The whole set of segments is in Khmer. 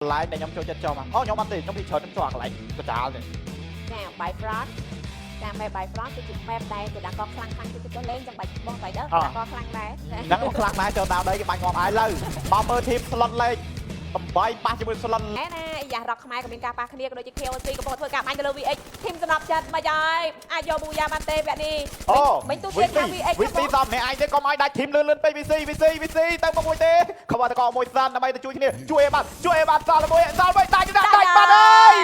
កន្លែងដែលខ្ញុំចូលចិត្តចូលមកអូខ្ញុំអត់ទេខ្ញុំពីច្រើនខ្ញុំចូលអាកន្លែងកដាលនេះ ចា by front ចា map by front គឺជា map ដែលកីឡាករខ្លាំងខ្លាំងគឺទៅលេងចាំបាច់បងបាយដល់កីឡាករខ្លាំងដែរ ហ្នឹងខ្លាំងដែរចូលតាមដីគេបាញ់ងាប់ហើយលើមកមើល team slot លេខ8ប៉ះជាមួយ slot ណែណាយ៉ារកខ្មែរក៏មានការប៉ះគ្នាក៏ដូចជា KOC កំពុងធ្វើការបាញ់ទៅលើ VX ធីមសំណប់ចិត្តមកហើយអាចយក Booyah បានទេវគ្គនេះ អូ មិញទូទៀតថា VX VC សំម្នាក់ឯងទេកុំឲ្យដាច់ team លឿនលឿនពេក VC VC VC ទៅមកមួយទេខំតកមួយសិនដើម្បីទៅជួយគ្នាជួយឲ្យបាត់ជួយឲ្យបាត់សល់មួយសល់មួយដាច់ដាច់ដាច់បាត់ហើយ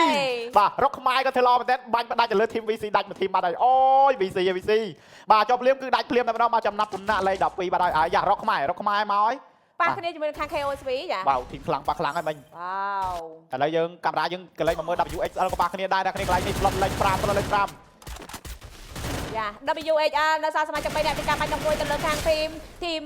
បាទរកខ្មែរក៏ធ្វើល្អមែនទែនបាញ់ផ្ដាច់ទៅលើ team VC ដាច់មួយ team បាត់ហើយអូយ VC VC បាទចុះភ្លាមគឺដាច់ភ្លាមតែម្ដងបាទចំណាប់ចំណាក់លេខ12បាត់ហើយអាយ៉ារកខ្មែររកខ្មែរមកហើយ ប៉ះគ្នាជាមួយនឹងខាង KOSV ចា បាទ team ខ្លាំងប៉ះខ្លាំងហើយមិញ វ៉ាវ ឥឡូវយើងកាមេរ៉ាយើងកន្លែងមកមើល WXL ក៏ប៉ះគ្នាដែរដែរគ្នាកន្លែងនេះ slot លេខ5 slot លេខ5 យ៉ា WHL នៅសល់សមាជិក3នាក់ពីការបាញ់ដល់មួយទៅលើខាង team team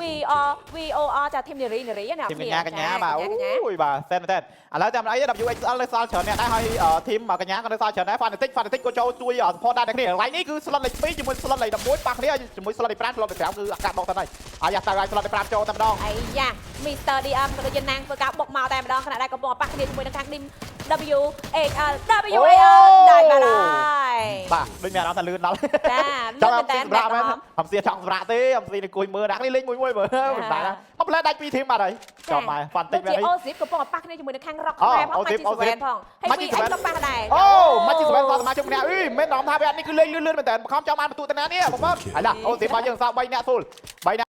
VR VOR ចា team នារីនារីណា team កញ្ញាកញ្ញាបាទអូយបាទសែនមែនតើឥឡូវតាមអី WXL នៅសល់ច្រើនអ្នកដែរហើយ team កញ្ញាក៏នៅសល់ច្រើនដែរ Fanatic Fanatic ក៏ចូលជួយ support ដែរគ្នាកន្លែងនេះគឺ slot លេខ2ជាមួយ slot លេខ11ប៉ះគ្នាជាមួយ slot លេខ5 slot លេខ5គឺអាកាសដកទៅហើយអាយ៉ាទៅហើយ slot លេខ5ចូលតែម្ដង អាយ៉ា Mr DM ក៏ដូចជាណាងធ្វើការបុកមកតែម្ដងខណៈដែលកំពុងប៉ះគ្នាជាមួយនឹងខាង team WHL WHL ដែរបាទហើយ បាទដូចមានអារម្មណ៍ថាលឿនដល់ ចា ចង់ លឿនមែន សម្រាប់ តើ មែនអំសៀចង់សម្រាប់ទេអំសៀនឹងគួយមើលដាក់នេះលេងមួយមួយមើលមិនដែរមកផ្លែដាច់ពីរ team បាត់ហើយចំមក Fanatic ដូចជា មែននេះ អូស៊ីបកំពុងប៉ះគ្នាជាមួយនឹងខាង Rock ខ្មែរផង អូ ម៉ាជី ស៊ីប 7ផងហើយ ម៉ាជី VX ក៏ប៉ះដែរ អូម៉ាជី7សល់សមាជិកម្នាក់អីមិនអារម្មណ៍ថាវគ្គនេះគឺលេងលឿនលឿនមែនតើខំចង់បានបន្ទុកតាណានេះបងប្អូនហើយឡាអូស៊ីបរបស់យើងសល់3នាក់ស៊ូល3នាក់